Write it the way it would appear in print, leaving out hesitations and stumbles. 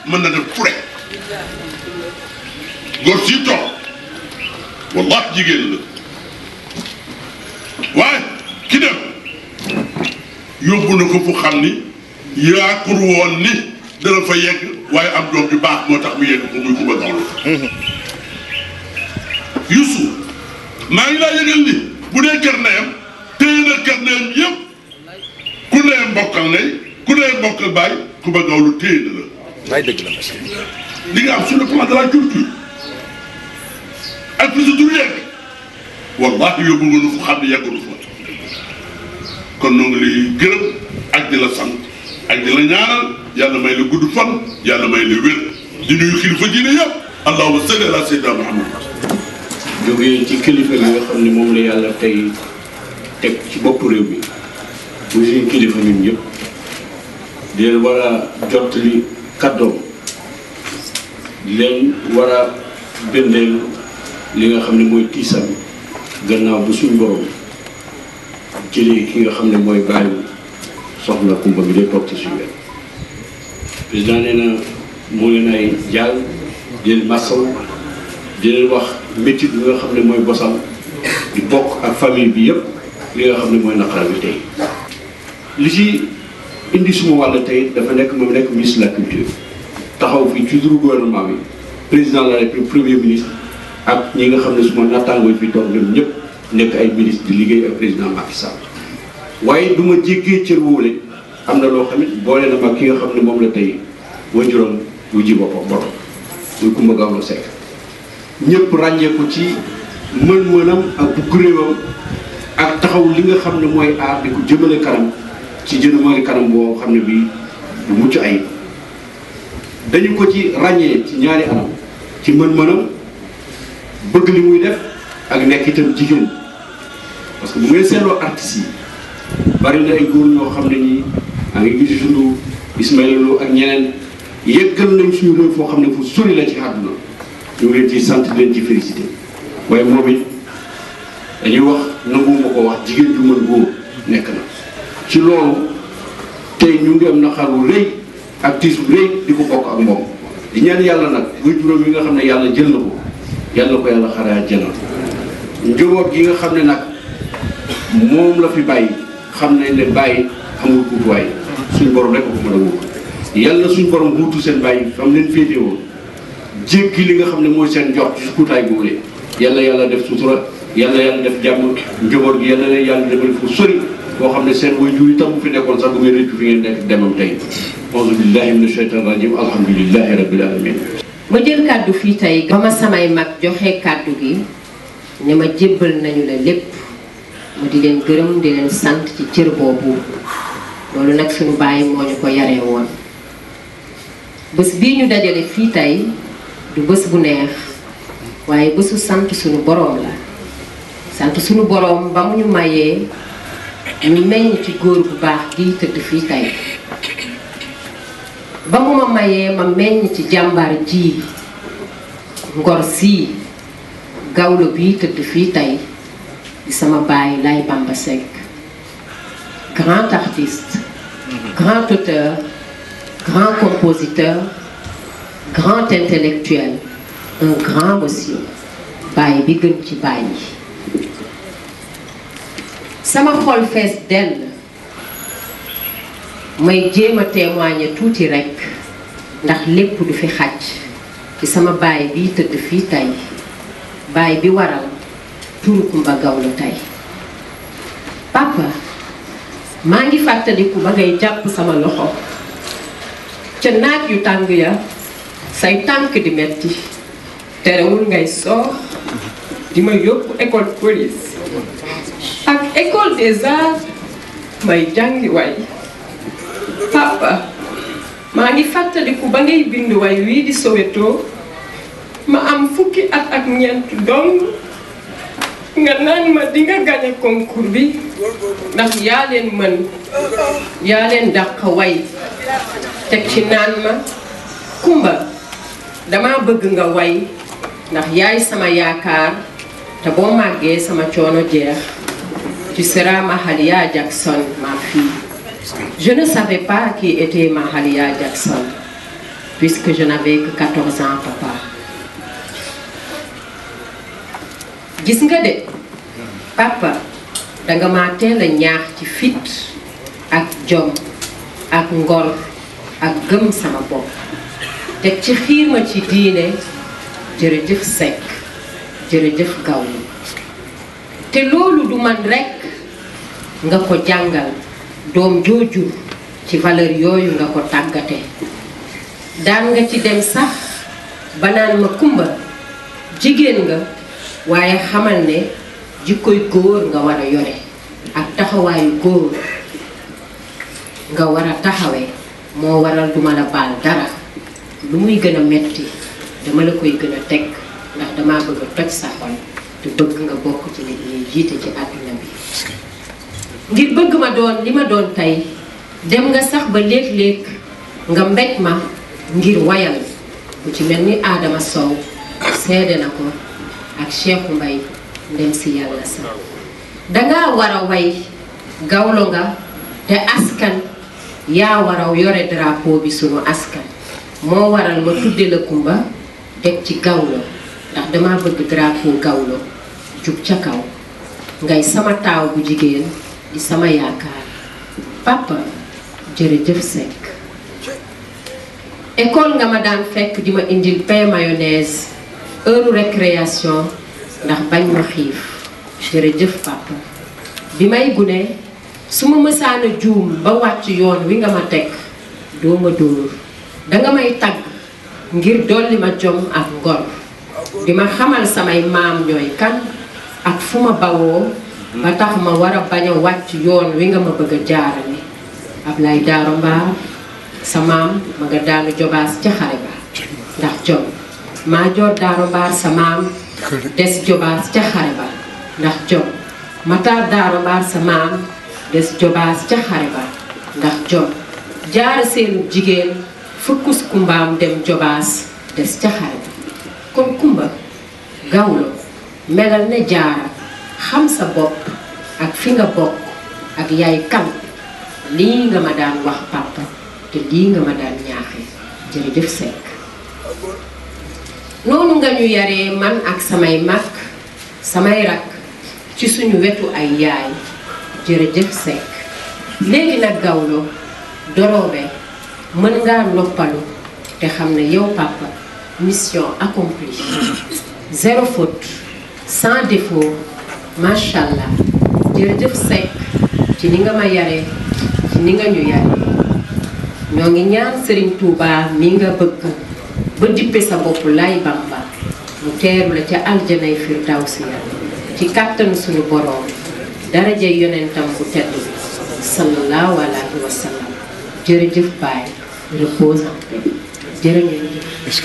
mën na def fure góor si toog wallahi jigéen la waaye ki dem yóbbu na ko fu xam ni yaakul woon ni dana fa yegg waaye am doom ju baax moo tax mu yegg ko muy Coumba Gawlo Youssou maa ngi laa yëgal ni bu dee kër ndeyam téye na kër ndeyam yëpp ku ndeyam bokkal ndey ku ndeyam bokkal baay Coumba Gawlo téye na la waaye dëgg la li nga am sur le plan de la culture ak fi sa tur yegg wallahi yóbbu nga nu fu xam ne yeggulu fa kon noo ngi lay gërëm ak di la sant ak di la ñaanal yàlla may la gudd fan yàlla may la wér di nuyu kilifa diine yëpp allahumma salli ala sayyidina Muhammad jógee ci kilifa bi nga xam ne moom la yàlla tey teg ci bopp réew mi muy suñu kilifa ñun ñëpp di leen war a jottali kàddoom di leen war a bindeel li nga xam ne mooy tiisam gannaaw bu suñu borom jëlee ki nga xam ne mooy bàyyi soxna Coumba bi dee toog ci suñu wet président nee na moo leen ay jaal di leen masaw di leen wax métti bi nga xam ne mooy bosam di bokk ak famille bi yëpp li nga xam ne mooy naqara bi tey li ci indi suma wàll tey dafa nekk moom nekk ministre de la culture taxaw fii ci turu gouvernement bi président de la République premier ministre ak ñi nga xam ne suma nattaangoo fi toog ñoom ñëpp nekk ay ministre di liggéey ak président Macky Sall waaye du ma jéggee cër wóole am na loo xam it boole na ma ki nga xam ne moom la tey waajuram wu ji boppam borom muy Coumba Gawlo Seck ñëpp ràññee ko ci mën-mënam ak bu réewam ak taxaw li nga xam ne mooy aar di ko jëmale kanam ci jëmale kanam boo xam ne bii du mucc ayib dañu ko ci ràññee ci ñaari anam ci mën-mënam bëgg li muy def ak nekk itam jigéen parce que bu ngeen seetloo artistes yi bari na ay góor ñoo xam ne ñi a ngi gis sundu Ismaïla Lo ak ñeneen yeggal nañ suñu réew foo xam ne fu sori la ci àdduna ñu ngi leen ci sant di leen ci félicité waaye moom it dañuy wax nanguwuma ko wax jigéen ju mën góor nekk na ci loolu tey ñu ngi am naqaru rëy ak tiis bu rëy di ko bokk ak moom di ñaan yàlla nag muy juróom yi nga xam ne yàlla jël na ko yàlla xare àjjana njaboot gi nga xam ne nag moom la fi bàyyi xam nañ ne bàyyi amul kuutuwaay suñ borom rek ko mën a wóor yàlla suñ borom wuutu seen bàyyi fam leen féete woon jéggi li nga xam ne mooy seen jox ci kuutaay googu yàlla def sutura yàlla def jàmm njaboot gi yàlla defal fu sori boo xam ne seen waajur yi tam bu fi nekkoon sax bu ngeen rëccu fi ngeen nekk demam tey auzu billahi mina shaytan rajim alhamdulillahi rabbil alamin ma jël kàddu fii tey ba ma samay mag joxe kàddu gi ne ma jébbal nañu la lépp ma di leen gërëm di leen sant ci cër boobu loolu nag suñu bàyyi moo ñu ko yaree woon bés bii ñu dajale fii tey du bés bu neex waaye bésu sant suñu boroom la sant suñu boroom ba mu ñu mayee ñu meññ ci góor bu baax gi tëdd fii tey ba mu ma mayee ma meññ ci jàmbaar ji ngor sii gawlo bii tëdd fii tey di sama baay Laye Bamba Seck grand artiste grand auteur grand compositeur grand intellectuel un grand monsieur baay bi gën ci baay yi sama xol fees dell may jéem a témoigner tuuti rekk ndax lépp du fi xaj ci sama baay bi tëdd fii tey baay bi waral turu Coumba Gawlo tey papa maa ngi fàttaliku ba ngay jàpp sama loxo ca naaj yu tàng ya say tànk di metti terewul ngay soox di ma yóbbu école police ak école des arts may jàngi way papa maa ngi fàttaliku ba ngay bind way wii di Soweto ma am fukki at ak ñeent dong nga naan ma di nga gañe concours bi ndax yaa leen mën yaa leen dàq way teg ci naan ma Coumba dama bëgg nga way ndax yaay sama yaakaar te boo màggee sama coono jeex tu seras Mahalia Jackson ma fille. Je ne savais pas qui était Mahalia Jackson puisque je n'avais que 14 ans papa. Gis nga de papa danga ma teel a ñaax ci fit ak jom ak ngor ak gëm sama bopp teg ci xiir ma ci diine jërëjëf Seck jërëjëf Gawlo te loolu du man rekk nga ko jàngal doom jooju ci valeur yooyu nga ko tàggate daan nga ci dem sax ba naan ma Coumba jigéen nga waaye xamal ne jikkoy góor nga war a yore ak taxawaayu góor nga war a taxawee moo waral duma la baal dara lu muy gën a metti dama la koy gën a teg ndax dama bëgg a toj sa xol te bëgg nga bokk ci nit ñuy jiite ci àdduna bi ngir bëgg ma doon li ma doon tey dem nga sax ba léeg-léeg nga mbéj ma ngir wayal bu ci mel ni Adama Sow seede na ko ak Cheikhu Mbay ndem si yàlla sax danga war a way gawlo nga te askan yaa war a yore drapeau bi sunu askan moo waral ma tudde la Coumba teg ci Gawlo ndax dama bëgg drapeau Gawlo jub ca kaw ngay sama taaw bu jigéen di sama yaakaar papa jërëjëf Seck école nga ma daan fekk di ma indil pain mayonnaise heure récréation ndax bañ ma xiif jërëjëf papa bi may gune su ma mësaana juum ba wàcc yoon wi nga ma teg doo ma dóor danga may tagg ngir dolli ma jom ak ngor di ma xamal samay maam ñooy kan ak fu ma bawoo ba tax ma war a bañ a wàcc yoon wi nga ma bëgg a jaarale Ablaye Daaro Mbaar sa maam ma nga daanu jobaas ca xare ba ndax jom maa joor Daaro Mbaar sa maam des jobaas ca xare ba ndax jom Matar Daaro Mbaar sa maam des jobaas ca xare ba ndax jom jaara seenu jigéen fukkus Coumbaam dem jobaas des ca xare ba kon Coumba Gawlo melal ne jaara xam sa bopp ak fi nga bokk ak yaay kan lii nga ma daan wax papa te lii nga ma daan ñaaxe jërëjëf Seck noonu nga ñu yaree man ak samay mag samay rak ci suñu wetu ay yaay jërëjëf Seck léegi nag Gawlo doroobe mën ngaa noppalu te xam ne yow papa mission accomplie zéro faute sans défaut machallah jërëjëf Seck ci ni nga ma yaree ci ni nga ñu yaree ñoo ngi ñaan Serigne Touba mi nga bëgg ba dippe sa bopp Laye Bamba mu teeru la ca aljanay firdawsi ci kàttanu suñu boroom daraja yonentam bu tedd bi sallallahu alayhi wa sallam jërëjëf baay repose en paix jërë ngeen jëf